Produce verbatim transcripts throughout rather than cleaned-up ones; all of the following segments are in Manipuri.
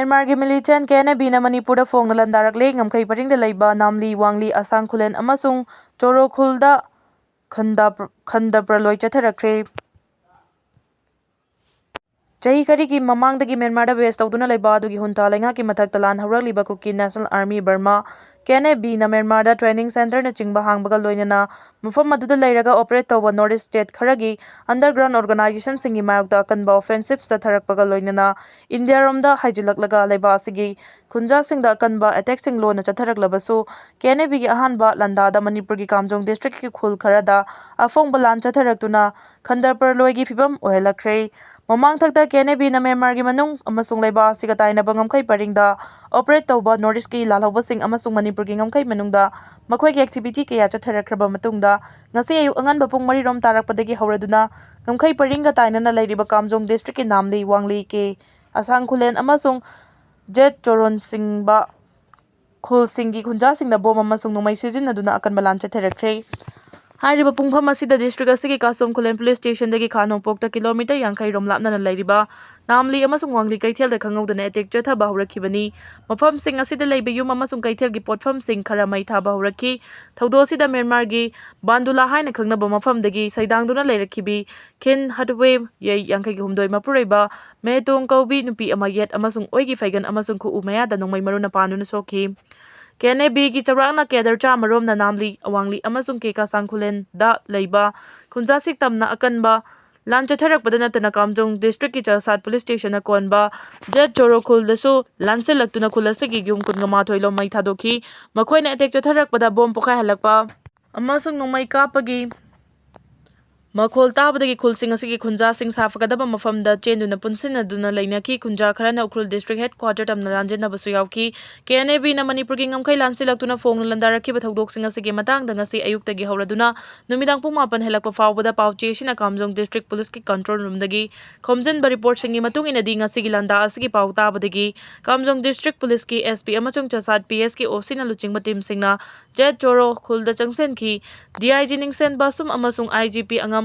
ꯃ꯭ꯌꯥꯟꯃꯥꯔꯒꯤ militant ꯀꯦ ꯑꯦꯟ ꯑꯦ ꯕꯤꯅ ꯃꯅꯤꯄꯨꯔꯗ ꯐꯣꯡꯅ ꯂꯥꯟꯗꯥꯔꯛꯂꯦ꯫ ꯉꯝꯈꯩ ꯄꯔꯤꯡꯗ ꯂꯩꯕ ꯅꯥꯝꯂꯤ, ꯋꯥꯡꯂꯤ, ꯑꯁꯥꯡ ꯈꯨꯂꯦꯟ ꯑꯃꯁꯨꯡ ꯆꯣꯔꯣ ꯈꯨꯜꯗ ꯈꯟꯗ ꯈꯟꯗ ꯄ꯭ꯔꯂꯣꯏ ꯆꯠꯊꯔꯛꯈ꯭ꯔꯦ꯫ ꯆꯍꯤ ꯈꯔꯒꯤ ꯃꯃꯥꯡꯗꯒꯤ ꯃ꯭ꯌꯥꯟꯃꯥꯔꯗ base ꯇꯧꯗꯨꯅ ꯂꯩꯕ ꯑꯗꯨꯒꯤ junta ꯂꯩꯉꯥꯛꯀꯤ ꯃꯊꯛꯇ ꯂꯥꯟ ꯍꯧꯔꯛꯂꯤꯕ Kuki National Army Burma, K N A ꯕꯤꯅ ꯃ꯭ꯌꯥꯟꯃꯥꯔꯗ training centreꯅꯆꯤꯡꯕ ꯍꯥꯡꯕꯒ ꯂꯣꯏꯅꯅ ꯃꯐꯝ ꯑꯗꯨꯗ ꯂꯩꯔꯒ operate ꯇꯧꯕ North East state ꯈꯔꯒꯤ underground organizationꯁꯤꯡꯒꯤ ꯃꯥꯌꯣꯛꯇ ꯑꯀꯟꯕ offensive ꯆꯠꯊꯔꯛꯄꯒ ꯂꯣꯏꯅꯅ ꯏꯟꯗꯤꯌꯥꯔꯣꯝꯗ ꯍꯥꯏꯖꯤꯜꯂꯛꯂꯒ ꯂꯩꯕꯥꯛ ꯑꯁꯤꯒꯤ ꯈꯨꯟꯖꯥꯁꯤꯡꯗ ꯑꯀꯟꯕ attackꯁꯤꯡ ꯂꯣꯟꯅ ꯆꯠꯊꯔꯛꯂꯕꯁꯨ, ꯀꯦ ꯑꯦꯟ ꯑꯦ ꯕꯤꯒꯤ ꯑꯍꯥꯟꯕ ꯂꯥꯟꯗꯥꯗ ꯃꯅꯤꯄꯨꯔꯒꯤ ꯀꯥꯝꯖꯣꯡ districtꯀꯤ ꯈꯨꯜ ꯈꯔꯗ ꯑꯐꯣꯡꯕ ꯂꯥꯟ ꯆꯠꯊꯔꯛꯇꯨꯅ ꯈꯟꯗꯔ ꯄ꯭ꯔꯂꯣꯏꯒꯤ ꯐꯤꯕꯝ ꯑꯣꯏꯍꯜꯂꯛꯈ꯭ꯔꯦ꯫ ꯃꯃꯥꯡꯊꯛꯇ ꯀꯦ ꯑꯦꯟ ꯑꯦ ꯕꯤꯅ ꯃ꯭ꯌꯥꯟꯃꯥꯔꯒꯤ ꯃꯅꯨꯡ ꯑꯃꯁꯨꯡ ꯂꯩꯕꯥꯛ ꯑꯁꯤꯒ ꯇꯥꯏꯅꯕ ꯉꯝꯈꯩ ꯄꯔꯤꯡꯗ operate ꯇꯧꯕ North Eastꯀꯤ ꯂꯥꯜꯍꯧꯕꯁꯤꯡ ꯑꯃꯁꯨꯡ ꯃꯅꯤꯄꯨꯔꯒꯤ ꯉꯝꯈꯩ ꯃꯅꯨꯡꯗ ꯃꯈꯣꯏꯒꯤ activity ꯀꯌꯥ ꯆꯠꯊꯔꯛꯈ꯭ꯔꯕ ꯃꯇꯨꯡꯗ, ꯉꯁꯤ ꯑꯌꯨꯛ ꯑꯉꯟꯕ ꯄꯨꯡ ꯃꯔꯤ ꯔꯣꯝ ꯇꯥꯔꯛꯄꯗꯒꯤ ꯍꯧꯔꯗꯨꯅ ꯉꯝꯈꯩ ꯄꯔꯤꯡꯒ ꯇꯥꯏꯅꯅ ꯂꯩꯔꯤꯕ ꯀꯥꯝꯖꯣꯡ districtꯀꯤ ꯅꯥꯝꯂꯤ, ꯋꯥꯡꯂꯤ, ꯀꯦ ꯑꯁꯥꯡ ꯈꯨꯂꯦꯟ ꯑꯃꯁꯨꯡ ꯖꯦꯠ ꯆꯣꯔꯣꯟ ꯁꯤꯡꯕ ꯈꯨꯜꯁꯤꯡꯒꯤ ꯈꯨꯟꯖꯥꯁꯤꯡꯅ bomb ꯑꯃꯁꯨꯡ ꯅꯣꯡꯃꯩ ꯁꯤꯖꯤꯟꯅꯗꯨꯅ ꯑꯀꯟꯕ ꯂꯥꯟ ꯆꯠꯊꯔꯛꯈ꯭ꯔꯦ꯫ ꯍꯥꯏꯔꯤꯕ ꯄꯨꯡꯐꯝ ꯑꯁꯤꯗ district ꯑꯁꯤꯒꯤ ꯀꯥꯁꯣꯝ ꯈꯨꯂꯦꯟ police stationꯗꯒꯤ ꯈꯥ ꯅꯣꯡꯄꯣꯛꯇ kilometre ꯌꯥꯡꯈꯩ ꯔꯣꯝ ꯂꯥꯞꯅꯅ ꯂꯩꯔꯤꯕ ꯅꯥꯝꯂꯤ ꯑꯃꯁꯨꯡ ꯋꯥꯡꯂꯤ ꯀꯩꯊꯦꯜꯗ ꯈꯪꯍꯧꯗꯅ attack ꯆꯠꯊꯕ ꯍꯧꯔꯛꯈꯤꯕꯅꯤ꯫ ꯃꯐꯝꯁꯤꯡ ꯑꯁꯤꯗ ꯂꯩꯕ ꯌꯨꯝ ꯑꯃꯁꯨꯡ ꯀꯩꯊꯦꯜꯒꯤ ꯄꯣꯠꯐꯝꯁꯤꯡ ꯈꯔ ꯃꯩ ꯊꯥꯕ ꯍꯧꯔꯛꯈꯤ꯫ ꯊꯧꯗꯣꯛ ꯑꯁꯤꯗ ꯃ꯭ꯌꯥꯟꯃꯥꯔꯒꯤ ꯕꯥꯟꯗꯨꯂꯥ ꯍꯥꯏꯅ ꯈꯪꯅꯕ ꯃꯐꯝꯗꯒꯤ ꯁꯩꯗꯥꯡꯗꯨꯅ ꯂꯩꯔꯛꯈꯤꯕꯤ ꯈꯤꯟ ꯍꯠꯋꯦ, ꯌꯩ ꯌꯥꯡꯈꯩ ꯍꯨꯝꯗꯣꯏ ꯃꯄꯨꯔꯣꯏꯕ ꯃꯦꯇꯣꯡ ꯀꯧꯕꯤ ꯅꯨꯄꯤ ꯑꯃ ꯌꯦꯠ ꯑꯃꯁꯨꯡ ꯑꯣꯏꯒꯤ ꯐꯩꯒꯟ ꯑꯃꯁꯨꯡ ꯈꯨꯎ ꯃꯌꯥꯗ ꯅꯣꯡꯃꯩ ꯃꯔꯨꯅ ꯄꯥꯟꯗꯨꯅ ꯁꯣꯛꯈꯤ꯫ ꯀꯦ ꯑꯦꯟ ꯑꯦ ꯕꯤꯒꯤ ꯆꯥꯎꯔꯥꯛꯅ cadre ꯆꯥꯝꯃ ꯔꯣꯝꯅ ꯅꯥꯝꯂꯤ, ꯑꯋꯥꯡꯂꯤ ꯑꯃꯁꯨꯡ ꯀꯦ ꯀꯥꯁꯥꯡ ꯈꯨꯂꯦꯟꯗ ꯂꯩꯕ ꯈꯨꯟꯖꯥꯁꯤꯡ ꯇꯝꯅ ꯑꯀꯟꯕ ꯂꯥꯟ ꯆꯠꯊꯔꯛꯄꯗ ꯅꯠꯇꯅ ꯀꯥꯝꯖꯣꯡ districtꯀꯤ ꯆꯥꯁꯥꯠ police stationꯅ ꯀꯣꯟꯕ ꯖꯦꯠ ꯆꯣꯔꯣ ꯈꯨꯜꯗꯁꯨ ꯂꯥꯟꯁꯤꯜꯂꯛꯇꯨꯅ ꯈꯨꯜ ꯑꯁꯤꯒꯤ ꯌꯨꯝ ꯀꯨꯟꯃꯉꯥ ꯊꯣꯏ ꯂꯣꯝ ꯃꯩ ꯊꯥꯗꯣꯛꯈꯤ꯫ ꯃꯈꯣꯏꯅ attack ꯆꯠꯊꯔꯛꯄꯗ bomb ꯄꯣꯈꯥꯏꯍꯜꯂꯛꯄ ꯑꯃꯁꯨꯡ ꯅꯣꯡꯃꯩ ꯀꯥꯞꯄꯒꯤ ꯃꯈꯣꯜ ꯇꯥꯕꯗꯒꯤ ꯈꯨꯜꯁꯤꯡ ꯑꯁꯤꯒꯤ ꯈꯨꯟꯖꯥꯁꯤꯡ ꯁꯥꯐꯒꯗꯕ ꯃꯐꯝꯗ ꯆꯦꯟꯗꯨꯅ ꯄꯨꯟꯁꯤꯟꯅꯗꯨꯅ ꯂꯩꯅꯈꯤ꯫ ꯈꯨꯟꯖꯥ ꯈꯔꯅ ꯎꯈ꯭ꯔꯨꯜ district headquarter ꯇꯝꯅ ꯂꯥꯟꯖꯦꯟꯅꯕꯁꯨ ꯌꯥꯎꯈꯤ꯫ ꯀꯦ ꯑꯦꯟ ꯑꯦ ꯕꯤꯅ ꯃꯅꯤꯄꯨꯔꯒꯤ ꯉꯝꯈꯩ ꯂꯥꯟꯁꯤꯜꯂꯛꯇꯨꯅ ꯐꯣꯡꯅ ꯂꯥꯟꯗꯥꯔꯛꯈꯤꯕ ꯊꯧꯗꯣꯛꯁꯤꯡ ꯑꯁꯤꯒꯤ ꯃꯇꯥꯡꯗ ꯉꯁꯤ ꯑꯌꯨꯛꯇꯒꯤ ꯍꯧꯔꯗꯨꯅ ꯅꯨꯃꯤꯗꯥꯡ ꯄꯨꯡ ꯃꯥꯄꯟ ꯍꯦꯜꯂꯛꯄ ꯐꯥꯎꯕꯗ ꯄꯥꯎ ꯆꯦꯁꯤꯅ ꯀꯥꯝꯖꯣꯡ district policeꯀꯤ control roomꯗꯒꯤ ꯈꯣꯝꯖꯤꯟꯕ reportꯁꯤꯡꯒꯤ ꯃꯇꯨꯡ ꯏꯟꯅꯗꯤ, ꯉꯁꯤꯒꯤ ꯂꯥꯟꯗꯥ ꯑꯁꯤꯒꯤ ꯄꯥꯎ ꯇꯥꯕꯗꯒꯤ ꯀꯥꯝꯖꯣꯡ district policeꯀꯤ S P ꯑꯃꯁꯨꯡ ꯆꯥꯁꯥꯠ P Sꯀꯤ O Cꯅ ꯂꯨꯆꯤꯡꯕ teamꯁꯤꯡꯅ ꯖꯦꯠ ꯆꯣꯔꯣ ꯈꯨꯜꯗ ꯆꯪꯁꯤꯟꯈꯤ꯫ D I G ꯅꯤꯡꯁꯦꯟ ꯕꯥꯁꯨꯝ ꯑꯃꯁꯨꯡ I G P ꯑꯉꯝ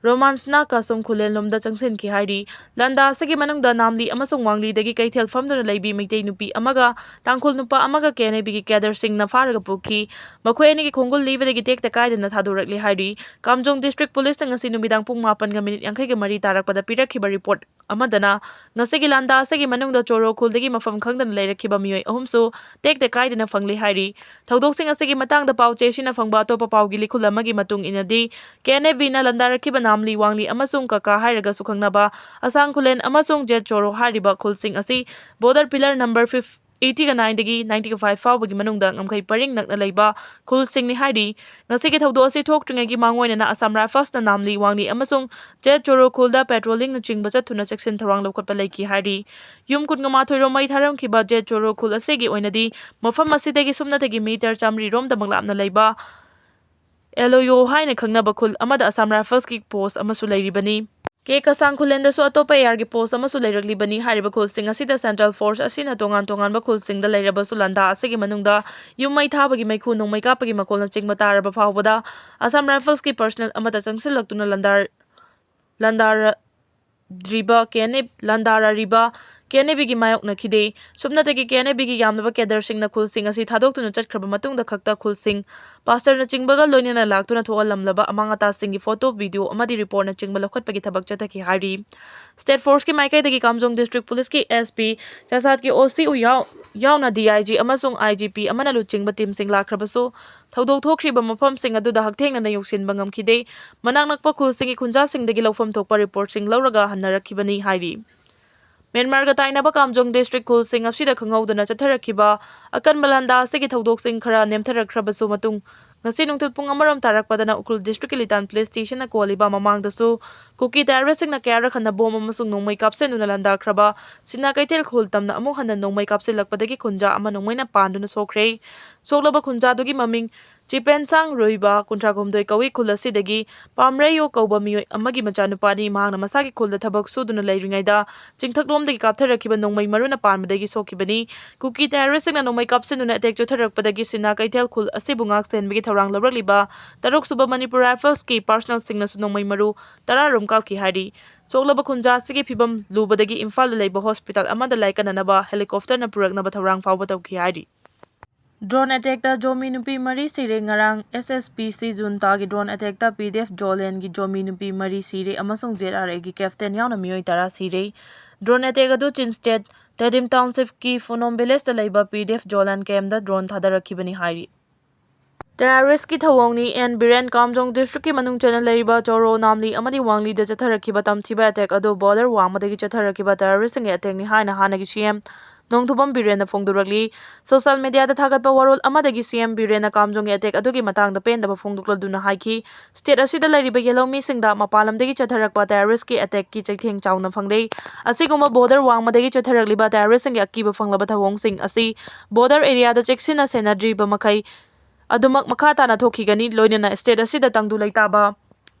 ꯔꯣꯃꯥꯟꯁꯅ ꯀꯁꯨꯝ ꯈꯨꯂꯦꯟꯂꯣꯝꯗ ꯆꯪꯁꯤꯟꯈꯤ ꯍꯥꯏꯔꯤ꯫ ꯂꯥꯟꯗꯥ ꯑꯁꯤꯒꯤ ꯃꯅꯨꯡꯗ ꯅꯥꯝꯂꯤ ꯑꯃꯁꯨꯡ ꯋꯥꯡꯂꯤꯗꯒꯤ ꯀꯩꯊꯦꯜ ꯐꯝꯗꯨꯅ ꯂꯩꯕꯤ ꯃꯩꯇꯩ ꯅꯨꯄꯤ ꯑꯃꯒ ꯇꯥꯡꯈꯨꯜ ꯅꯨꯄꯥ ꯑꯃꯒ ꯀꯦ ꯑꯦꯟ ꯑꯦ ꯕꯤꯒꯤ ꯀꯦꯗꯔꯁꯤꯡꯅ ꯐꯥꯔꯒ ꯄꯨꯈꯤ꯫ ꯃꯈꯣꯏ ꯑꯅꯤꯒꯤ ꯈꯣꯡꯒꯨꯜ ꯂꯤꯕꯗꯒꯤ ꯇꯦꯛꯇ ꯀꯥꯏꯗꯅ ꯊꯥꯗꯣꯔꯛꯂꯦ ꯍꯥꯏꯔꯤ꯫ ꯀꯥꯝꯖꯣꯡ ꯗꯤꯁꯇ꯭ꯔꯤꯛ ꯄꯨꯂꯤꯁꯅ ꯉꯁꯤ ꯅꯨꯃꯤꯗꯥꯡ ꯄꯨꯡ ꯃꯥꯄꯟꯒ ꯃꯤꯅꯤꯠ ꯌꯥꯡꯈꯩꯒ ꯃꯔꯤ ꯇꯥꯔꯛꯄꯗ ꯄꯤꯔꯛꯈꯤꯕ ꯔꯤꯄꯣꯔꯠ ꯑꯃꯗꯅ ꯉꯁꯤꯒꯤ ꯂꯥꯟꯗꯥ ꯑꯁꯤꯒꯤ ꯃꯅꯨꯡꯗ ꯆꯣꯔꯣ ꯈꯨꯜꯗꯒꯤ ꯃꯐꯝ ꯈꯪꯗꯅ ꯂꯩꯔꯛꯈꯤꯕ ꯃꯤꯑꯣꯏ ꯑꯍꯨꯝꯁꯨ ꯇꯦꯛꯇ ꯀꯥꯏꯗꯅ ꯐꯪꯂꯦ ꯍꯥꯏꯔꯤ꯫ ꯊꯧꯗꯣꯛꯁꯤꯡ ꯑꯁꯤꯒꯤ ꯃꯇꯥꯡꯗ ꯄꯥꯎ ꯆꯦꯁꯤꯅ ꯐꯪꯕ ꯑꯇꯣꯞꯄ ꯄꯥꯎꯒꯤ ꯂꯤꯈꯨꯜ ꯑꯃꯒꯤ ꯃꯇꯨꯡ ꯏꯟꯅꯗꯤ, ꯀꯦ ꯑꯦꯟ ꯑꯦ ꯕꯤꯅ ꯂꯥꯟꯗꯥꯔꯛꯈꯤꯕ ꯅꯥꯝꯂꯤ, ꯋꯥꯡꯂꯤ ꯑꯃꯁꯨꯡ ꯀꯀꯥ ꯍꯥꯏꯔꯒꯁꯨ ꯈꯪꯅꯕ ꯑꯁꯥꯡ ꯈꯨꯂꯦꯟ ꯑꯃꯁꯨꯡ ꯖꯦꯠ ꯆꯣꯔꯣ ꯍꯥꯏꯔꯤꯕ ꯈꯨꯜꯁꯤꯡ ꯑꯁꯤ ꯕꯣꯔꯗꯔ ꯄꯤꯂꯔ ꯅꯝꯕꯔ ꯐꯤꯐ ꯑꯩꯠꯇꯤꯒ ꯅꯥꯏꯟꯗꯒꯤ ꯅꯥꯏꯟꯇꯤꯒ ꯐꯥꯏꯚ ꯐꯥꯎꯕꯒꯤ ꯃꯅꯨꯡꯗ ꯉꯝꯈꯩ ꯄꯔꯤꯡ ꯅꯛꯅ ꯂꯩꯕ ꯈꯨꯜꯁꯤꯡꯅꯤ ꯍꯥꯏꯔꯤ꯫ ꯉꯁꯤꯒꯤ ꯊꯧꯗꯣꯛ ꯑꯁꯤ ꯊꯣꯛꯇ꯭ꯔꯤꯉꯩꯒꯤ ꯃꯥꯡꯑꯣꯏꯅꯅ ꯑꯁꯥꯝ ꯔꯥꯏꯐꯜꯁꯅ ꯅꯥꯝꯂꯤ, ꯋꯥꯡꯂꯤ ꯑꯃꯁꯨꯡ ꯖꯦꯠ ꯆꯣꯔꯣ ꯈꯨꯜꯗ ꯄꯦꯇ꯭ꯔꯣꯂꯤꯡꯅꯆꯤꯡꯕ ꯆꯠꯊꯨꯅ ꯆꯦꯛꯁꯤꯟ ꯊꯧꯔꯥꯡ ꯂꯧꯈꯠꯄ ꯂꯩꯈꯤ ꯍꯥꯏꯔꯤ꯫ ꯌꯨꯝ ꯀꯨꯟꯃꯉꯥ ꯔꯣꯝ ꯃꯩ ꯊꯥꯔꯝꯈꯤꯕ ꯖꯦꯠ ꯆꯣꯔꯣ ꯈꯨꯜ ꯑꯁꯤꯒꯤ ꯑꯣꯏꯅꯗꯤ ꯃꯐꯝ ꯑꯁꯤꯗꯒꯤ ꯁꯨꯞꯅꯇꯒꯤ ꯃꯤꯇꯔ ꯆꯥꯃꯔꯤ ꯔꯣꯝꯗꯃꯛ ꯂꯥꯞꯅ ꯂꯩꯕ ꯑꯦꯜ ꯑꯣ ꯌꯣ ꯍꯥꯏꯅ ꯈꯪꯅꯕ ꯈꯨꯜ ꯑꯃꯗ ꯑꯁꯥꯝ ꯔꯥꯏꯐꯜꯁꯀꯤ ꯄꯣꯁ ꯑꯃꯁꯨ ꯂꯩꯔꯤꯕꯅꯤ꯫ ꯀꯦ ꯀꯁꯥꯡ ꯈꯨꯂꯦꯟꯗꯁꯨ ꯑꯇꯣꯞꯄ ꯑꯦꯌꯥꯔꯒꯤ ꯄꯣꯁ ꯑꯃꯁꯨ ꯂꯩꯔꯛꯂꯤꯕꯅꯤ꯫ ꯍꯥꯏꯔꯤꯕ ꯈꯨꯜꯁꯤꯡ ꯑꯁꯤꯗ ꯁꯦꯟꯇ꯭ꯔꯦꯜ ꯐꯣꯔꯁ ꯑꯁꯤꯅ ꯇꯣꯉꯥꯟ ꯇꯣꯉꯥꯟꯕ ꯈꯨꯜꯁꯤꯡꯗ ꯂꯩꯔꯕꯁꯨ ꯂꯥꯟꯗꯥ ꯑꯁꯤꯒꯤ ꯃꯅꯨꯡꯗ ꯌꯨꯝ ꯃꯩ ꯊꯥꯕꯒꯤ ꯃꯩꯈꯨ, ꯅꯣꯡꯃꯩ ꯀꯥꯞꯄꯒꯤ ꯃꯈꯣꯜꯅꯆꯤꯡꯕ ꯇꯥꯔꯕ ꯐꯥꯎꯕꯗ ꯑꯁꯥꯝ ꯔꯥꯏꯐꯜꯁꯀꯤ ꯄꯔꯁꯅꯦꯜ ꯑꯃꯠꯇ ꯆꯪꯁꯤꯜꯂꯛꯇꯨꯅ ꯂꯥꯟꯗꯥ-, ꯂꯥꯟꯗꯥꯔꯗ꯭ꯔꯤꯕ ꯀꯦ ꯑꯦꯟ ꯑꯦ, ꯂꯥꯟꯗꯥꯔꯔꯤꯕ ꯀꯦ ꯑꯦꯟ ꯑꯦ ꯕꯤꯒꯤ ꯃꯥꯌꯣꯛꯅꯈꯤꯗꯦ꯫ ꯁꯨꯞꯅꯇꯒꯤ ꯀꯦ ꯑꯦꯟ ꯑꯦ ꯕꯤꯒꯤ ꯌꯥꯝꯂꯕ ꯀꯦꯗꯔꯁꯤꯡꯅ ꯈꯨꯜꯁꯤꯡ ꯑꯁꯤ ꯊꯥꯗꯣꯛꯇꯨꯅ ꯆꯠꯈ꯭ꯔꯕ ꯃꯇꯨꯡꯗ ꯈꯛꯇ ꯈꯨꯜꯁꯤꯡ ꯄꯥꯁꯇꯔꯅꯆꯤꯡꯕꯒ ꯂꯣꯏꯅꯅ ꯂꯥꯛꯇꯨꯅ ꯊꯣꯛꯍꯜꯂꯝꯂꯕ ꯑꯃꯥꯡ ꯑꯇꯥꯁꯤꯡꯒꯤ ꯐꯣꯇꯣ, ꯚꯤꯗꯤꯑꯣ ꯑꯃꯗꯤ ꯔꯤꯄꯣꯔꯠꯅꯆꯤꯡꯕ ꯂꯧꯈꯠꯄꯒꯤ ꯊꯕꯛ ꯆꯠꯊꯈꯤ ꯍꯥꯏꯔꯤ꯫ ꯁ꯭ꯇꯦꯠ ꯐꯣꯔꯁꯀꯤ ꯃꯥꯏꯀꯩꯗꯒꯤ ꯀꯥꯝꯖꯣꯡ ꯗꯤꯁꯇ꯭ꯔꯤꯛ ꯄꯨꯂꯤꯁꯀꯤ ꯑꯦꯁ ꯄꯤ, ꯆꯥꯁꯥꯠꯀꯤ ꯑꯣ ꯁꯤ ꯎ ꯌꯥꯎ-, ꯌꯥꯎꯅ ꯗꯤ ꯑꯥꯏ ꯖꯤ ꯑꯃꯁꯨꯡ ꯑꯥꯏ ꯖꯤ ꯄꯤ ꯑꯃꯅ ꯂꯨꯆꯤꯡꯕ ꯇꯤꯝꯁꯤꯡ ꯂꯥꯛꯈ꯭ꯔꯕꯁꯨ, ꯊꯧꯗꯣꯛ ꯊꯣꯛꯈ꯭ꯔꯤꯕ ꯃꯐꯝꯁꯤꯡ ꯑꯗꯨꯗ ꯍꯛꯊꯦꯡꯅꯅ ꯌꯧꯁꯤꯟꯕ ꯉꯝꯈꯤꯗꯦ꯫ ꯃꯅꯥꯛ ꯅꯛꯄ ꯈꯨꯜꯁꯤꯡꯒꯤ ꯈꯨꯟꯖꯥꯁꯤꯡꯗꯒꯤ ꯂꯧꯐꯝ ꯊꯣꯛꯄ ꯔꯤꯄꯣꯔꯠꯁꯤꯡ ꯂꯧꯔꯒ ꯍꯟꯅꯔꯛꯈꯤꯕꯅꯤ ꯍꯥꯏꯔꯤ꯫ ꯃ꯭ꯌꯥꯟꯃꯥꯔꯒ ꯇꯥꯏꯅꯕ ꯀꯥꯝꯖꯣꯡ ꯗꯤꯁꯇ꯭ꯔꯤꯛ ꯈꯨꯜꯁꯤꯡ ꯑꯁꯤꯗ ꯈꯪꯍꯧꯗꯅ ꯆꯠꯊꯔꯛꯈꯤꯕ ꯑꯀꯟꯕ ꯂꯥꯟꯗꯥ ꯑꯁꯤꯒꯤ ꯊꯧꯗꯣꯛꯁꯤꯡ ꯈꯔ ꯅꯦꯝꯊꯔꯛꯈ꯭ꯔꯕꯁꯨ ꯃꯇꯨꯡ, ꯉꯁꯤ ꯅꯨꯡꯊꯤꯜ ꯄꯨꯡ ꯑꯃꯔꯣꯝ ꯇꯥꯔꯛꯄꯗꯅ ꯎꯈ꯭ꯔꯨꯜ ꯗꯤꯁꯇ꯭ꯔꯤꯛꯀꯤ ꯂꯤꯇꯥꯟ ꯄꯨꯂꯤꯁ ꯁ꯭ꯇꯦꯁꯟꯅ ꯀꯣꯜꯂꯤꯕ ꯃꯃꯥꯡꯗꯁꯨ ꯀꯨꯀꯤ terroristꯁꯤꯡꯅ ꯀꯌꯥꯔꯛ ꯍꯟꯅ ꯕꯣꯝ ꯑꯃꯁꯨꯡ ꯅꯣꯡꯃꯩ ꯀꯥꯞꯁꯤꯟꯗꯨꯅ ꯂꯥꯟꯗꯥꯈ꯭ꯔꯕ ꯁꯤꯅꯥ ꯀꯩꯊꯦꯜ ꯈꯨꯜ ꯇꯝꯅ ꯑꯃꯨꯛ ꯍꯟꯅ ꯅꯣꯡꯃꯩ ꯀꯥꯞꯁꯤꯜꯂꯛꯄꯗꯒꯤ ꯈꯨꯟꯖꯥ ꯑꯃ ꯅꯣꯡꯃꯩꯅ ꯄꯥꯟꯗꯨꯅ ꯁꯣꯛꯈ꯭ꯔꯦ꯫ ꯁꯣꯛꯂꯕ ꯈꯨꯟꯖꯥꯗꯨꯒꯤ ꯃꯃꯤꯡ ꯆꯤꯄꯦꯟꯁꯥꯡ ꯔꯨꯏꯕ, ꯀꯨꯟꯊ꯭ꯔꯥ ꯍꯨꯝꯗꯣꯏ ꯀꯧꯏ꯫ ꯈꯨꯜ ꯑꯁꯤꯗꯒꯤ ꯄꯥꯝꯔꯩꯌꯣ ꯀꯧꯕ ꯃꯤꯑꯣꯏ ꯑꯃꯒꯤ ꯃꯆꯥꯅꯨꯄꯥꯅꯤ꯫ ꯃꯍꯥꯛꯅ ꯃꯁꯥꯒꯤ ꯈꯨꯜꯗ ꯊꯕꯛ ꯁꯨꯗꯨꯅ ꯂꯩꯔꯤꯉꯩꯗ ꯆꯤꯡꯊꯛꯂꯣꯝꯗꯒꯤ ꯀꯥꯞꯊꯔꯛꯈꯤꯕ ꯅꯣꯡꯃꯩ ꯃꯔꯨꯅ ꯄꯥꯟꯕꯗꯒꯤ ꯁꯣꯛꯈꯤꯕꯅꯤ꯫ ꯀꯨꯀꯤ terroristꯁꯤꯡꯅ ꯅꯣꯡꯃꯩ ꯀꯥꯞꯁꯤꯟꯗꯨꯅ attack ꯆꯠꯊꯔꯛꯄꯗꯒꯤ ꯁꯤꯅꯥ ꯀꯩꯊꯦꯜ ꯈꯨꯜ ꯑꯁꯤꯕꯨ ꯉꯥꯛ ꯁꯦꯟꯕꯒꯤ ꯊꯧꯔꯥꯡ ꯂꯧꯔꯛꯂꯤꯕ ꯇꯔꯨꯛ ꯁꯨꯕ ꯃꯅꯤꯄꯨꯔ Riflesꯀꯤ personnelꯁꯤꯡꯅꯁꯨ ꯅꯣꯡꯃꯩ ꯃꯔꯨ ꯇꯔꯥ ꯔꯣꯝ ꯀꯥꯞꯈꯤ ꯍꯥꯏꯔꯤ꯫ ꯁꯣꯛꯂꯕ ꯈꯨꯟꯖꯥ ꯑꯁꯤꯒꯤ ꯐꯤꯕꯝ ꯂꯨꯕꯗꯒꯤ ꯏꯝꯐꯥꯜꯗ ꯂꯩꯕ hospital ꯑꯃꯗ ꯂꯥꯏꯀꯠꯅꯅꯕ helicopterꯅ ꯄꯨꯔꯛꯅꯕ ꯊꯧꯔꯥꯡ ꯐꯥꯎꯕ ꯇꯧꯈꯤ ꯍꯥꯏꯔꯤ꯫ Drone attackꯇ ꯖꯣꯃꯤ ꯅꯨꯄꯤ ꯃꯔꯤ ꯁꯤꯔꯦ꯫ ꯉꯔꯥꯡ S S P C Juntaꯒꯤ drone attackꯇ P D F Zolandꯒꯤ Zomi ꯅꯨꯄꯤ ꯃꯔꯤ ꯁꯤꯔꯦ ꯑꯃꯁꯨꯡ Z R Aꯒꯤ captain ꯌꯥꯎꯅ ꯃꯤꯑꯣꯏ ꯇꯔꯥ ꯁꯤꯔꯦ꯫ Drone attack ꯑꯗꯨ Chin State Tedim Townshipꯀꯤ Funom Villageꯇ ꯂꯩꯕ P D F Zoland campꯇ drone ꯊꯥꯗꯔꯛꯈꯤꯕꯅꯤ ꯍꯥꯏꯔꯤ꯫ Terroristꯀꯤ ꯊꯧꯑꯣꯡꯅꯤ꯫ N Biren꯫ ꯀꯥꯝꯖꯣꯡ districtꯀꯤ ꯃꯅꯨꯡ ꯆꯟꯅ ꯂꯩꯔꯤꯕ ꯆꯣꯔꯣ, ꯅꯥꯝꯂꯤ ꯑꯃꯗꯤ ꯋꯥꯡꯂꯤꯗ ꯆꯠꯊꯔꯛꯈꯤꯕ ꯇꯝꯊꯤꯕ attack ꯑꯗꯨ border ꯋꯥꯡꯃꯗꯒꯤ ꯆꯠꯊꯔꯛꯈꯤꯕ terroristꯁꯤꯡꯒꯤ attackꯅꯤ ꯍꯥꯏꯅ ꯍꯥꯟꯅꯒꯤ C M ꯅꯣꯡꯊꯣꯝꯕꯝ ꯕꯤꯔꯦꯟꯅ ꯐꯣꯡꯗꯣꯔꯛꯂꯤ꯫ Social mediaꯗ ꯊꯥꯒꯠꯄ ꯋꯥꯔꯣꯜ ꯑꯃꯗꯒꯤ C M ꯕꯤꯔꯦꯟꯅ ꯀꯥꯝꯖꯣꯡꯒꯤ attack ꯑꯗꯨꯒꯤ ꯃꯇꯥꯡꯗ ꯄꯦꯟꯗꯕ ꯐꯣꯡꯗꯣꯛꯂꯗꯨꯅ ꯍꯥꯏꯈꯤ, state ꯑꯁꯤꯗ ꯂꯩꯔꯤꯕ ꯌꯦꯜꯍꯧꯃꯤꯁꯤꯡꯗ ꯃꯄꯥꯟ ꯂꯝꯗꯒꯤ ꯆꯠꯊꯔꯛꯄ terroristꯀꯤ attackꯀꯤ ꯆꯩꯊꯦꯡ ꯆꯥꯎꯅ ꯐꯪꯂꯦ꯫ ꯑꯁꯤꯒꯨꯝꯕ border ꯋꯥꯡꯃꯗꯒꯤ ꯆꯠꯊꯔꯛꯂꯤꯕ terroristꯁꯤꯡꯒꯤ ꯑꯀꯤꯕ ꯐꯪꯂꯕ ꯊꯧꯑꯣꯡꯁꯤꯡ ꯑꯁꯤ border areaꯗ ꯆꯦꯛꯁꯤꯟꯅ ꯁꯦꯟꯅꯗ꯭ꯔꯤꯕ ꯃꯈꯩ ꯑꯗꯨꯃꯛ ꯃꯈꯥ ꯇꯥꯅ ꯊꯣꯛꯈꯤꯒꯅꯤ꯫ ꯂꯣꯏꯅꯅ state ꯑꯁꯤꯗ ꯇꯪꯗꯨ ꯂꯩꯇꯥꯕ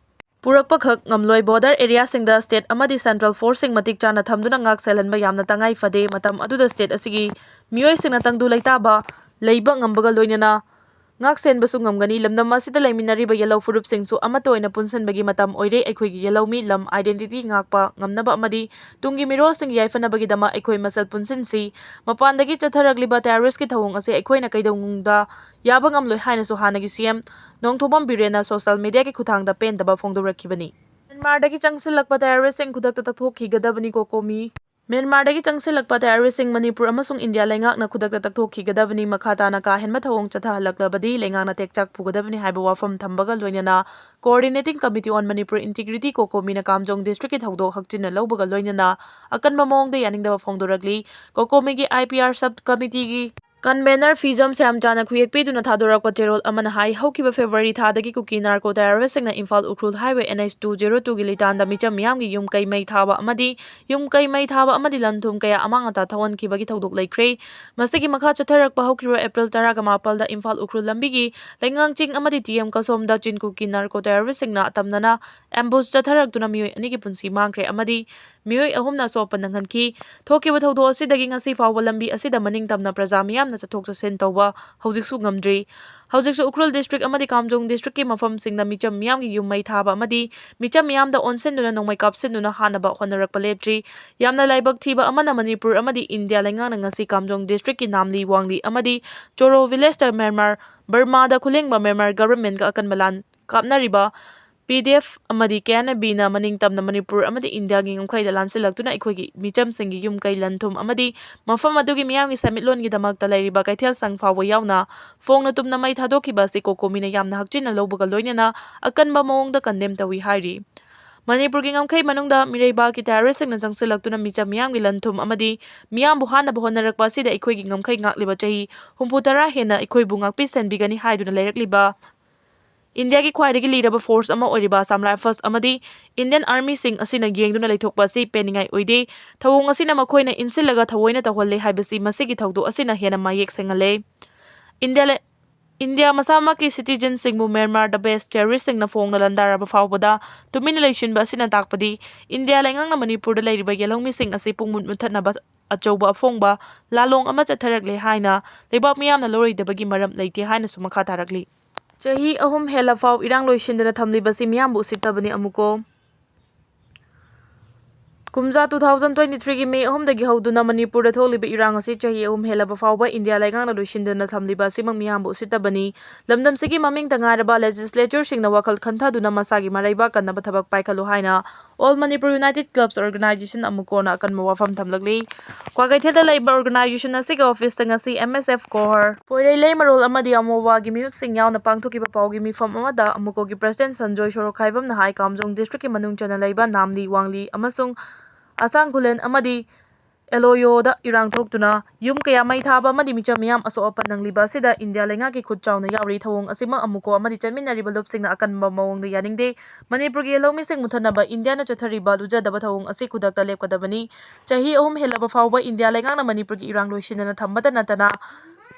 ꯄꯨꯔꯛꯄꯈꯛ ꯉꯝꯂꯣꯏ꯫ Border areaꯁꯤꯡꯗ state ꯑꯃꯗꯤ central forceꯁꯤꯡ ꯃꯇꯤꯛ ꯆꯥꯅ ꯊꯝꯗꯨꯅ ꯉꯥꯛ ꯁꯦꯜꯍꯟꯕ ꯌꯥꯝꯅ ꯇꯉꯥꯏ ꯐꯗꯦ꯫ ꯃꯇꯝ ꯑꯗꯨꯗ state ꯑꯁꯤꯒꯤ ꯃꯤꯑꯣꯏꯁꯤꯡꯅ ꯇꯪꯗꯨ ꯂꯩꯇꯥꯕ ꯂꯩꯕ ꯉꯝꯕꯒ ꯂꯣꯏꯅꯅ ꯉꯥꯛ ꯁꯦꯟꯕꯁꯨ ꯉꯝꯒꯅꯤ꯫ ꯂꯝꯗꯝ ꯑꯁꯤꯗ ꯂꯩꯃꯤꯟꯅꯔꯤꯕ ꯌꯦꯜꯍꯧ ꯐꯨꯔꯨꯞꯁꯤꯡꯁꯨ ꯑꯃꯠꯇ ꯑꯣꯏꯅ ꯄꯨꯟꯁꯤꯟꯕꯒꯤ ꯃꯇꯝ ꯑꯣꯏꯔꯦ꯫ ꯑꯩꯈꯣꯏꯒꯤ ꯌꯦꯜꯍꯧꯃꯤ ꯂꯝ identity ꯉꯥꯛꯄ ꯉꯝꯅꯕ ꯑꯃꯗꯤ ꯇꯨꯡꯒꯤ ꯃꯤꯔꯣꯜꯁꯤꯡꯒꯤ ꯌꯥꯏꯐꯅꯕꯒꯤꯗꯃꯛ ꯑꯩꯈꯣꯏ ꯃꯁꯦꯜ ꯄꯨꯟꯁꯤꯟꯁꯤ꯫ ꯃꯄꯥꯟꯗꯒꯤ ꯆꯠꯊꯔꯛꯂꯤꯕ terroristꯀꯤ ꯊꯧꯑꯣꯡ ꯑꯁꯤ ꯑꯩꯈꯣꯏꯅ ꯀꯩꯗꯧꯅꯨꯡꯗ ꯌꯥꯕ ꯉꯝꯂꯣꯏ ꯍꯥꯏꯅꯁꯨ ꯍꯥꯟꯅꯒꯤ C M ꯅꯣꯡꯊꯣꯝꯕꯝ ꯕꯤꯔꯦꯟꯅ social mediaꯒꯤ ꯈꯨꯠꯊꯥꯡꯗ ꯄꯦꯟꯗꯕ ꯐꯣꯡꯗꯣꯔꯛꯈꯤꯕꯅꯤ꯫ ꯃ꯭ꯌꯥꯟꯃꯥꯔꯗꯒꯤ ꯆꯪꯁꯤꯜꯂꯛꯄ terroristꯁꯤꯡ ꯈꯨꯗꯛꯇ ꯇꯛꯊꯣꯛꯈꯤꯒꯗꯕꯅꯤ꯫ ꯀꯣꯀꯣꯃꯤ꯫ ꯃ꯭ꯌꯥꯟꯃꯥꯔꯗꯒꯤ ꯆꯪꯁꯤꯜꯂꯛꯄ terroristꯁꯤꯡ ꯃꯅꯤꯄꯨꯔ ꯑꯃꯁꯨꯡ ꯏꯟꯗꯤꯌꯥ ꯂꯩꯉꯥꯛꯅ ꯈꯨꯗꯛꯇ ꯇꯛꯊꯣꯛꯈꯤꯒꯗꯕꯅꯤ꯫ ꯃꯈꯥ ꯇꯥꯅ ꯀꯥ ꯍꯦꯟꯕ ꯊꯧꯑꯣꯡ ꯆꯠꯊꯍꯜꯂꯛꯂꯕꯗꯤ ꯂꯩꯉꯥꯛꯅ ꯇꯦꯛꯆꯥꯛ ꯄꯨꯒꯗꯕꯅꯤ ꯍꯥꯏꯕ ꯋꯥꯐꯝ ꯊꯝꯕꯒ ꯂꯣꯏꯅꯅ Coordinating Committee on Manipur Integrity ꯀꯣꯀꯣꯃꯤꯅ ꯀꯥꯝꯖꯣꯡ districtꯀꯤ ꯊꯧꯗꯣꯛ ꯍꯛꯆꯤꯟꯅ ꯂꯧꯕꯒ ꯂꯣꯏꯅꯅ ꯑꯀꯟꯕ ꯃꯑꯣꯡꯗ ꯌꯥꯅꯤꯡꯗꯕ ꯐꯣꯡꯗꯣꯔꯛꯂꯤ꯫ ꯀꯣꯀꯣꯃꯤꯒꯤ I P R sub committeeꯒꯤ Convener ꯐꯤꯖꯝ ꯁ꯭ꯌꯥꯝꯆꯥꯅ ꯈꯨꯌꯦꯛ ꯄꯤꯗꯨꯅ ꯊꯥꯗꯣꯔꯛꯄ ꯆꯦꯔꯣꯜ ꯑꯃꯅ ꯍꯥꯏ, ꯍꯧꯈꯤꯕ February ꯊꯥꯗꯒꯤ ꯀꯨꯀꯤ narco terroristꯁꯤꯡꯅ Imphal Ukhrul highway N H two zero twoꯒꯤ ꯂꯤꯇꯥꯟꯗ ꯃꯤꯆꯝ ꯃꯤꯌꯥꯝꯒꯤ ꯌꯨꯝ ꯀꯩ ꯃꯩ ꯊꯥꯕ ꯑꯃꯗꯤ ꯌꯨꯝ ꯀꯩ ꯃꯩ ꯊꯥꯕ ꯑꯃꯗꯤ ꯂꯟ ꯊꯨꯝ ꯀꯌꯥ ꯑꯃꯥꯡ ꯑꯇꯥ ꯊꯣꯛꯍꯟꯈꯤꯕꯒꯤ ꯊꯧꯗꯣꯛ ꯂꯩꯈ꯭ꯔꯦ꯫ ꯃꯁꯤꯒꯤ ꯃꯈꯥ ꯆꯠꯊꯔꯛꯄ ꯍꯧꯈꯤꯕ April ꯇꯔꯥꯒ ꯃꯥꯄꯜꯗ ꯏꯝꯐꯥꯜ ꯎꯈ꯭ꯔꯨꯜ ꯂꯝꯕꯤꯒꯤ ꯂꯩꯉꯥꯡ ꯆꯤꯡ ꯑꯃꯗꯤ T M ꯀꯁꯣꯝꯗ ꯆꯤꯟ ꯀꯨꯀꯤ narco terroristꯁꯤꯡꯅ ꯑꯇꯝꯅꯅ ambush ꯆꯠꯊꯔꯛꯇꯨꯅ ꯃꯤꯑꯣꯏ ꯑꯅꯤꯒꯤ ꯄꯨꯟꯁꯤ ꯃꯥꯡꯈ꯭ꯔꯦ ꯑꯃꯗꯤ ꯃꯤꯑꯣꯏ ꯑꯍꯨꯝꯅ ꯑꯁꯣꯛꯄ ꯅꯪꯍꯟꯈꯤ꯫ ꯊꯣꯛꯈꯤꯕ ꯊꯧꯗꯣꯛ ꯑꯁꯤꯗꯒꯤ ꯉꯁꯤ ꯐꯥꯎꯕ ꯂꯝꯕꯤ ꯑꯁꯤꯗ ꯃꯅꯤꯡ ꯇꯝꯅ ꯄ꯭ꯔꯖꯥ ꯃꯤꯌꯥꯝꯅ ꯆꯠꯊꯣꯛ ꯆꯠꯁꯤꯟ ꯇꯧꯕ ꯍꯧꯖꯤꯛꯁꯨ ꯉꯝꯗ꯭ꯔꯤ꯫ ꯍꯧꯖꯤꯛꯁꯨ ꯎꯈ꯭ꯔꯨꯜ district ꯑꯃꯗꯤ ꯀꯥꯝꯖꯣꯡ districtꯀꯤ ꯃꯐꯝꯁꯤꯡꯗ ꯃꯤꯆꯝ ꯃꯤꯌꯥꯝꯒꯤ ꯌꯨꯝ ꯃꯩ ꯊꯥꯕ ꯑꯃꯗꯤ ꯃꯤꯆꯝ ꯃꯤꯌꯥꯝꯗ ꯑꯣꯟꯁꯤꯟꯗꯨꯅ ꯅꯣꯡꯃꯩ ꯀꯥꯞꯁꯤꯟꯗꯨꯅ ꯍꯥꯠꯅꯕ ꯍꯣꯠꯅꯔꯛꯄ ꯂꯦꯞꯇ꯭ꯔꯤ꯫ ꯌꯥꯝꯅ ꯂꯥꯏꯕꯛ ꯊꯤꯕ ꯑꯃꯅ, ꯃꯅꯤꯄꯨꯔ ꯑꯃꯗꯤ ꯏꯟꯗꯤꯌꯥ ꯂꯩꯉꯥꯛꯅ ꯉꯁꯤ ꯀꯥꯝꯖꯣꯡ districtꯀꯤ ꯅꯥꯝꯂꯤ, ꯋꯥꯡꯂꯤ ꯑꯃꯗꯤ ꯆꯣꯔꯣ villageꯇ ꯃ꯭ꯌꯥꯟꯃꯥꯔ, ꯕꯔꯃꯥꯗ ꯈꯨꯂꯦꯡꯕ ꯃ꯭ꯌꯥꯟꯃꯥꯔ governmentꯀ ꯑꯀꯟꯕ ꯂꯥꯟ ꯀꯥꯞꯅꯔꯤꯕ P D F ꯑꯃꯗꯤ K N Bꯅ ꯃꯅꯤꯡ ꯇꯝꯅ ꯃꯅꯤꯄꯨꯔ ꯑꯃꯗꯤ ꯏꯟꯗꯤꯌꯥꯒꯤ ꯉꯝꯈꯩꯗ ꯂꯥꯟꯁꯤꯜꯂꯛꯇꯨꯅ ꯑꯩꯈꯣꯏꯒꯤ ꯃꯤꯆꯝꯁꯤꯡꯒꯤ ꯌꯨꯝ ꯀꯩ, ꯂꯟ ꯊꯨꯝ ꯑꯃꯗꯤ ꯃꯐꯝ ꯑꯗꯨꯒꯤ ꯃꯤꯌꯥꯝꯒꯤ ꯁꯦꯟꯃꯤꯠꯂꯣꯟꯒꯤꯗꯃꯛꯇ ꯂꯩꯔꯤꯕ ꯀꯩꯊꯦꯜ ꯁꯪ ꯐꯥꯎꯕ ꯌꯥꯎꯅ ꯐꯣꯡꯅ ꯇꯨꯝꯅ ꯃꯩ ꯊꯥꯗꯣꯛꯈꯤꯕ ꯑꯁꯤ ꯀꯣꯀꯣꯃꯤꯅ ꯌꯥꯝꯅ ꯍꯛꯆꯤꯟꯅ ꯂꯧꯕꯒ ꯂꯣꯏꯅꯅ ꯑꯀꯟꯕ ꯃꯑꯣꯡꯗ condemn ꯇꯧꯏ ꯍꯥꯏꯔꯤ꯫ ꯃꯅꯤꯄꯨꯔꯒꯤ ꯉꯝꯈꯩ ꯃꯅꯨꯡꯗ ꯃꯤꯔꯩꯕꯥꯛꯀꯤ terroristꯁꯤꯡꯅ ꯆꯪꯁꯤꯜꯂꯛꯇꯨꯅ ꯃꯤꯆꯝ ꯃꯤꯌꯥꯝꯒꯤ ꯂꯟ ꯊꯨꯝ ꯑꯃꯗꯤ ꯃꯤꯌꯥꯝꯕꯨ ꯍꯥꯠꯅꯕ ꯍꯣꯠꯅꯔꯛꯄ ꯑꯁꯤꯗ ꯑꯩꯈꯣꯏꯒꯤ ꯉꯝꯈꯩ ꯉꯥꯛꯂꯤꯕ ꯆꯍꯤ ꯍꯨꯝꯐꯨ ꯇꯔꯥ ꯍꯦꯟꯅ ꯑꯩꯈꯣꯏꯕꯨ ꯉꯥꯛꯄꯤ ꯁꯦꯟꯕꯤꯒꯅꯤ ꯍꯥꯏꯗꯨꯅ ꯂꯩꯔꯛꯂꯤꯕ ꯏꯟꯗꯤꯌꯥꯒꯤ ꯈ꯭ꯋꯥꯏꯗꯒꯤ ꯂꯤꯔꯕ force ꯑꯃ ꯑꯣꯏꯔꯤꯕ Assam Rifles ꯑꯃꯗꯤ Indian Armyꯁꯤꯡ ꯑꯁꯤꯅ ꯌꯦꯡꯗꯨꯅ ꯂꯩꯊꯣꯛꯄ ꯑꯁꯤ ꯄꯦꯟꯅꯤꯡꯉꯥꯏ ꯑꯣꯏꯗꯦ꯫ ꯊꯧꯑꯣꯡ ꯑꯁꯤꯅ ꯃꯈꯣꯏꯅ ꯏꯟꯁꯤꯜꯂꯒ ꯊꯑꯣꯏꯅ ꯇꯧꯍꯜꯂꯦ ꯍꯥꯏꯕꯁꯤ ꯃꯁꯤꯒꯤ ꯊꯧꯗꯣꯛ ꯑꯁꯤꯅ ꯍꯦꯟꯅ ꯃꯌꯦꯛ ꯁꯦꯡꯍꯜꯂꯦ꯫ ꯏꯟꯗꯤꯌꯥ ꯂꯩ-, ꯏꯟꯗꯤꯌꯥ ꯃꯁꯥꯃꯛꯀꯤ citizenꯁꯤꯡꯕꯨ ꯃ꯭ꯌꯥꯟꯃꯥꯔꯗ base terroristꯁꯤꯡꯅ ꯐꯣꯡꯅ ꯂꯥꯟꯗꯥꯔꯕ ꯐꯥꯎꯕꯗ ꯇꯨꯃꯤꯟꯅ ꯂꯩꯁꯤꯟꯕ ꯑꯁꯤꯅ ꯇꯥꯛꯄꯗꯤ ꯏꯟꯗꯤꯌꯥ ꯂꯩꯉꯥꯛꯅ ꯃꯅꯤꯄꯨꯔꯗ ꯂꯩꯔꯤꯕ ꯌꯦꯜꯍꯧꯃꯤꯁꯤꯡ ꯑꯁꯤ ꯄꯨꯡꯃꯨꯠ ꯃꯨꯠꯊꯠꯅꯕ ꯑꯆꯧꯕ ꯑꯐꯣꯡꯕ ꯂꯥꯂꯣꯡ ꯑꯃ ꯆꯠꯊꯔꯛꯂꯦ ꯍꯥꯏꯅ ꯂꯩꯕꯥꯛ ꯃꯤꯌꯥꯝꯅ ꯂꯧꯔꯣꯏꯗꯕꯒꯤ ꯃꯔꯝ ꯂꯩꯇꯦ ꯍꯥꯏꯅꯁꯨ ꯃꯈꯥ ꯇꯥꯔꯛꯂꯤ꯫ ꯆꯍꯤ ꯑꯍꯨꯝ ꯍꯦꯜꯂ ꯐꯥꯎ ꯏꯔꯥꯡ ꯂꯣꯏꯁꯤꯟꯗꯅ ꯊꯝꯂꯤꯕꯁꯤ ꯃꯤꯌꯥꯝꯕꯨ ꯎꯁꯤꯠꯇꯕꯅꯤ꯫ ꯑꯃꯨꯛꯀꯣ ꯀꯨꯝꯖꯥ two thousand twenty threeꯒꯤ May ꯑꯍꯨꯝꯗꯒꯤ ꯍꯧꯗꯨꯅ ꯃꯅꯤꯄꯨꯔꯗ ꯊꯣꯛꯂꯤꯕ ꯏꯔꯥꯡ ꯑꯁꯤ ꯆꯍꯤ ꯑꯍꯨꯝ ꯍꯦꯜꯂꯕ ꯐꯥꯎꯕ ꯏꯟꯗꯤꯌꯥ ꯂꯩꯉꯥꯛꯅ ꯂꯣꯏꯁꯤꯟꯗꯅ ꯊꯝꯂꯤꯕ ꯑꯁꯤꯃꯛ ꯃꯤꯌꯥꯝꯕꯨ ꯎꯁꯤꯠꯇꯕꯅꯤ꯫ ꯂꯝꯗꯝꯁꯤꯒꯤ ꯃꯃꯤꯡꯇ ꯉꯥꯏꯔꯕ legislatureꯁꯤꯡꯅ ꯋꯥꯈꯜ ꯈꯟꯊꯗꯨꯅ ꯃꯁꯥꯒꯤ ꯃꯔꯩꯕꯥꯛ ꯀꯟꯅꯕ ꯊꯕꯛ ꯄꯥꯏꯈꯠꯂꯨ ꯍꯥꯏꯅ All Manipur United Clubs Organization, ꯑꯃꯨꯛꯀꯣꯅ ꯑꯀꯟꯕ ꯋꯥꯐꯝ ꯊꯝꯂꯛꯂꯤ꯫ ꯀ꯭ꯋꯥꯀꯩꯊꯦꯜꯗ ꯂꯩꯕ organization ꯑꯁꯤꯒꯤ officeꯇ ꯉꯁꯤ M S F ꯀꯣꯍꯔ, ꯄꯣꯏꯔꯩ ꯂꯩꯃꯔꯣꯜ ꯑꯃꯗꯤ ꯑꯃꯣꯕꯥꯒꯤ ꯃꯤꯍꯨꯠꯁꯤꯡ ꯌꯥꯎꯅ ꯄꯥꯡꯊꯣꯛꯈꯤꯕ ꯄꯥꯎꯒꯤ ꯃꯤꯐꯝ ꯑꯃꯗ ꯑꯃꯨꯛꯀꯣꯒꯤ president ꯁꯟꯖꯣꯏ ꯁꯣꯔꯣꯛꯈꯥꯏꯕꯝꯅ ꯍꯥꯏ, ꯀꯥꯝꯖꯣꯡ districtꯀꯤ ꯃꯅꯨꯡ ꯆꯟꯅ ꯂꯩꯕ ꯅꯥꯝꯂꯤ, ꯋꯥꯡꯂꯤ ꯑꯃꯁꯨꯡ ꯑꯁꯥꯡ ꯈꯨꯂꯦꯟ ꯑꯃꯗꯤ ꯑꯦꯂꯣꯌꯣꯗ ꯏꯔꯥꯡ ꯊꯣꯛꯇꯨꯅ ꯌꯨꯝ ꯀꯌꯥ ꯃꯩ ꯊꯥꯕ ꯑꯃꯗꯤ ꯃꯤꯆꯝ ꯃꯤꯌꯥꯝ ꯑꯁꯣꯛ ꯑꯄꯟ ꯅꯪꯂꯤꯕ ꯑꯁꯤꯗ ꯏꯟꯗꯤꯌꯥ ꯂꯩꯉꯥꯛꯀꯤ ꯈꯨꯠ ꯆꯥꯎꯅ ꯌꯥꯎꯔꯤ꯫ ꯊꯧꯑꯣꯡ ꯑꯁꯤꯃꯛ ꯑꯃꯨꯀꯣ ꯑꯃꯗꯤ ꯆꯠꯃꯤꯟꯅꯔꯤꯕ ꯂꯨꯞꯁꯤꯡꯅ ꯑꯀꯟꯕ ꯃꯑꯣꯡꯗ ꯌꯥꯅꯤꯡꯗꯦ꯫ ꯃꯅꯤꯄꯨꯔꯒꯤ ꯂꯧꯃꯤꯁꯤꯡ ꯃꯨꯊꯠꯅꯕ ꯏꯟꯗꯤꯌꯥꯅ ꯆꯠꯊꯔꯤꯕ ꯂꯨꯖꯗꯕ ꯊꯧꯑꯣꯡ ꯑꯁꯤ ꯈꯨꯗꯛꯇ ꯂꯦꯞꯀꯗꯕꯅꯤ꯫ ꯆꯍꯤ ꯑꯍꯨꯝ ꯍꯦꯜꯂꯕ ꯐꯥꯎꯕ ꯏꯟꯗꯤꯌꯥ ꯂꯩꯉꯥꯛꯅ ꯃꯅꯤꯄꯨꯔꯒꯤ ꯏꯔꯥꯡ ꯂꯣꯏꯁꯤꯟꯗꯅ ꯊꯝꯕꯇ ꯅꯠꯇꯅ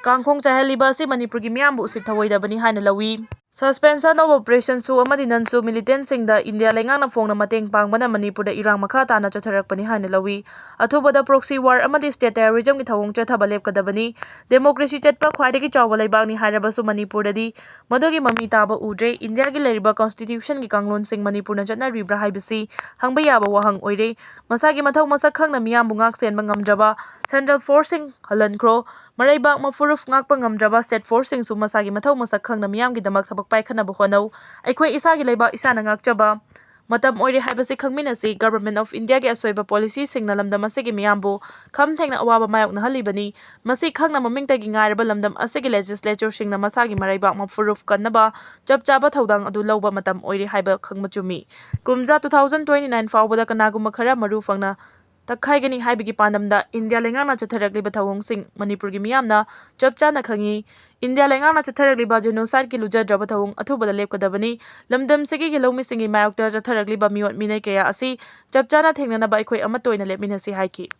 ꯀꯥꯡꯈꯣꯡ ꯆꯥꯏꯍꯜꯂꯤꯕ ꯑꯁꯤ ꯃꯅꯤꯄꯨꯔꯒꯤ ꯃꯤꯌꯥꯝꯕꯨ ꯎꯁꯤꯠ ꯊꯧꯑꯣꯏꯗꯕꯅꯤ ꯍꯥꯏꯅ ꯂꯧꯏ꯫ Suspension of Operation ꯁꯨ ꯑꯃꯗꯤ ꯅꯟꯁꯨ ꯃꯤꯂꯤꯇꯦꯟꯁꯤꯡꯗ ꯏꯟꯗꯤꯌꯥ ꯂꯩꯉꯥꯛꯅ ꯐꯣꯡꯅ ꯃꯇꯦꯡ ꯄꯥꯡꯕꯅ ꯃꯅꯤꯄꯨꯔꯗ ꯏꯔꯥꯡ ꯃꯈꯥ ꯇꯥꯅ ꯆꯠꯊꯔꯛꯄꯅꯤ ꯍꯥꯏꯅ ꯂꯧꯏ꯫ ꯑꯊꯨꯕꯗ proxy war ꯑꯃꯗꯤ state terrorism ꯒꯤ ꯊꯧꯑꯣꯡ ꯆꯠꯊꯕ ꯂꯦꯞꯀꯗꯕꯅꯤ꯫ Democracy ꯆꯠꯄ ꯈ꯭ꯋꯥꯏꯗꯒꯤ ꯆꯥꯎꯕ ꯂꯩꯕꯥꯛꯅꯤ ꯍꯥꯏꯔꯕꯁꯨ ꯃꯅꯤꯄꯨꯔꯗꯗꯤ ꯃꯗꯨꯒꯤ ꯃꯃꯤ ꯇꯥꯕ ꯎꯗ꯭ꯔꯦ꯫ ꯏꯟꯗꯤꯌꯥꯒꯤ ꯂꯩꯔꯤꯕ constitution ꯒꯤ ꯀꯥꯡꯂꯣꯟꯁꯤꯡ ꯃꯅꯤꯄꯨꯔꯅ ꯆꯠꯅꯔꯤꯕ꯭ꯔꯥ ꯍꯥꯏꯕꯁꯤ ꯍꯪꯕ ꯌꯥꯕ ꯋꯥꯍꯪ ꯑꯣꯏꯔꯦ꯫ ꯃꯁꯥꯒꯤ ꯃꯊꯧ ꯃꯁꯛ ꯈꯪꯅ ꯃꯤꯌꯥꯝꯕꯨ ꯉꯥꯛ ꯁꯦꯟꯕ ꯉꯝꯗ꯭ꯔꯕ central force ꯁꯤꯡ ꯍꯜꯍꯟꯈ꯭ꯔꯣ꯫ ꯃꯔꯩꯕꯥꯛ ꯃꯐꯨꯔꯨꯞ ꯉꯥꯛꯄ ꯉꯝꯗ꯭ꯔꯕ state force ꯁꯤꯡꯁꯨ ꯃꯁꯥꯒꯤ ꯃꯊꯧ ꯃꯁꯛ ꯈꯪꯅ ꯃꯤꯌꯥꯝꯒꯤꯗꯃꯛ ꯊꯕꯛ ꯄꯥꯏꯈꯠꯅꯕ ꯍꯣꯠꯅꯧ꯫ ꯑꯩꯈꯣꯏ ꯏꯁꯥꯒꯤ ꯂꯩꯕꯥꯛ ꯏꯁꯥꯅ ꯉꯥꯛꯆꯕ ꯃꯇꯝ ꯑꯣꯏꯔꯦ ꯍꯥꯏꯕꯁꯤ ꯈꯪꯃꯤꯟꯅꯁꯤ꯫ Government of India ꯒꯤ ꯑꯁꯣꯏꯕ policy ꯁꯤꯡꯅ ꯂꯝꯗꯝ ꯑꯁꯤꯒꯤ ꯃꯤꯌꯥꯝꯕꯨ ꯈꯝ ꯊꯦꯡꯅ ꯑꯋꯥꯕ ꯃꯥꯌꯣꯛꯅꯍꯜꯂꯤꯕꯅꯤ꯫ ꯃꯁꯤ ꯈꯪꯅ ꯃꯃꯤꯡꯇꯒꯤ ꯉꯥꯏꯔꯕ ꯂꯝꯗꯝ ꯑꯁꯤꯒꯤ legislature ꯁꯤꯡꯅ ꯃꯁꯥꯒꯤ ꯃꯔꯩꯕꯥꯛ ꯃꯐꯨꯔꯨꯞ ꯀꯟꯅꯕ ꯆꯞ ꯆꯥꯕ ꯊꯧꯗꯥꯡ ꯑꯗꯨ ꯂꯧꯕ ꯃꯇꯝ ꯑꯣꯏꯔꯦ ꯍꯥꯏꯕ ꯈꯪꯕ ꯆꯨꯝꯃꯤ꯫ ꯀꯨꯝꯖꯥ two thousand twenty nine ꯐꯥꯎꯕꯗ ꯀꯅꯥꯒꯨꯝꯕ ꯈꯔ ꯃꯔꯨ ꯐꯪꯅ ꯇꯛꯈꯥꯏꯒꯅꯤ ꯍꯥꯏꯕꯒꯤ ꯄꯥꯟꯗꯝꯗ ꯏꯟꯗꯤꯌꯥ ꯂꯩꯉꯥꯛꯅ ꯆꯠꯊꯔꯛꯂꯤꯕ ꯊꯧꯑꯣꯡꯁꯤꯡ ꯃꯅꯤꯄꯨꯔꯒꯤ ꯃꯤꯌꯥꯝꯅ ꯆꯞ ꯆꯥꯅ ꯈꯪꯏ꯫ ꯏꯟꯗꯤꯌꯥ ꯂꯩꯉꯥꯛꯅ ꯆꯠꯊꯔꯛꯂꯤꯕ genocide ꯀꯤ ꯂꯨꯖꯗ꯭ꯔꯕ ꯊꯧꯑꯣꯡ ꯑꯊꯨꯕꯗ ꯂꯦꯞꯀꯗꯕꯅꯤ꯫ ꯂꯝꯗꯝꯁꯤꯒꯤ ꯂꯧꯃꯤꯁꯤꯡꯒꯤ ꯃꯥꯌꯣꯛꯇ ꯆꯠꯊꯔꯛꯂꯤꯕ ꯃꯤꯑꯣꯠ ꯃꯤꯅꯩ ꯀꯌꯥ ꯑꯁꯤ ꯆꯞ ꯆꯥꯅ ꯊꯦꯡꯅꯅꯕ ꯑꯩꯈꯣꯏ ꯑꯃꯠꯇ ꯑꯣꯏꯅ ꯂꯦꯞꯃꯤꯟꯅꯁꯤ ꯍꯥꯏꯈꯤ꯫